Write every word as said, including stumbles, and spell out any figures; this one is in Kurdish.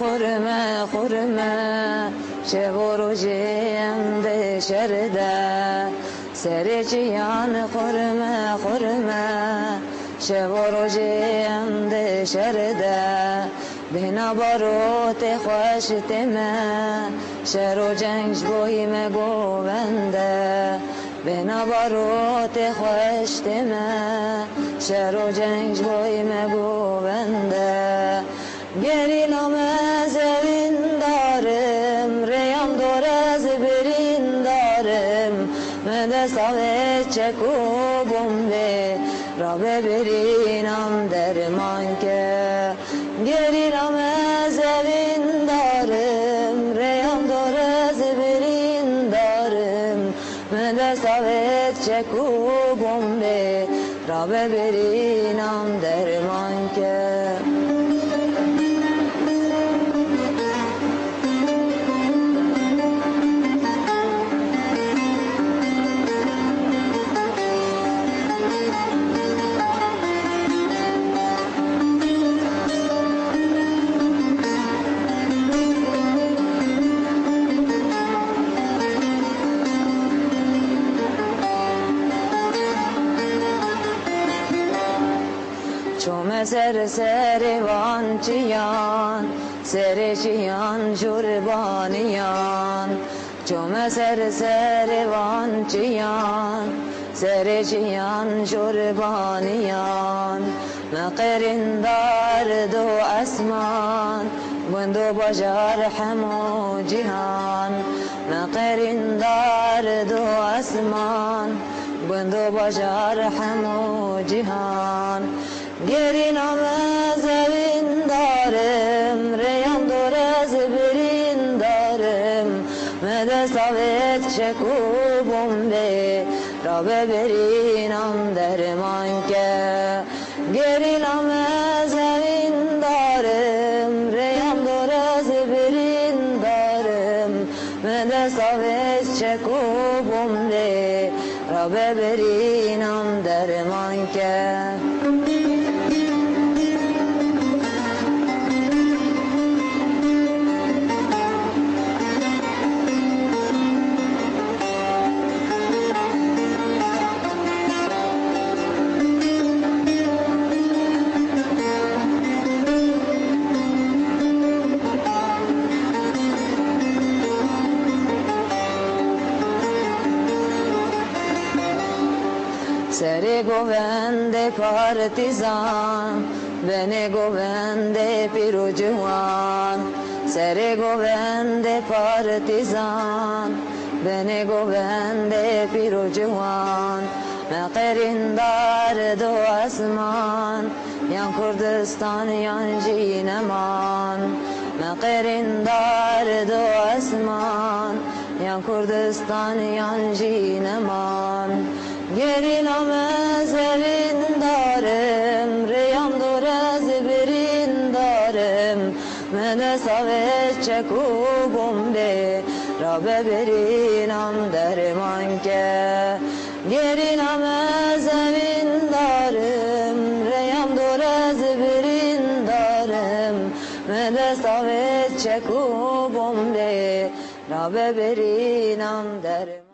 Xurme, xurme, şev û rojê em di şer de. Serê çiyan xurme, xurme, şev û rojê em di şer de. Bêhna barotê xweş tê me, şer û ceng ji bo hî me govend e. Bêhna barotê xweş tê me, şer û ceng ji bo hî me govend e. Gerîla me zewîndar im, rêyan dor ez birîndar im. Me dest avêt çek û bombê, rabe birînan derman ke. Gerîla me zewîndar im, rêyan dor ez birîndar im. Me dest avêt çek û bombê, rabe birînan derman ke. Çome ser serê van çiyan, serê çiyan jûrbaniyan. Çome ser serê van çiyan, serê çiyan jûrbaniyan. Me qerîndar do esman, gund û bajar hemû cîhan. Me qerîndar do esman, gund û bajar hemû cîhan. Gerîla me zewîndar im, rêyan dor ez birîndar im. Me dest avêt çek û bombê, rabe birînan derman ke. Gerîla me zewîndar im, rêyan dor ez birîndar im. Me dest avêt çek û bombê, rabe birînan derman ke. Serê govendê partîzan, benê govendê pîr û ciwan. Serê govendê partîzan, benê govendê pîr û ciwan. Me qerîndar do esman, yan Kurdistan yan jî neman. Me qerîndar do esman, yan Kurdistan yan jî neman. Gerîla me zewîndar im, rêyan dor ez birîndar im. Me dest avêt çek û bombê, rabe birînan derman ke. Gerîla me zewîndar im, rêyan dor ez birîndar im. Me dest avêt çek û bombê, rabe birînan derman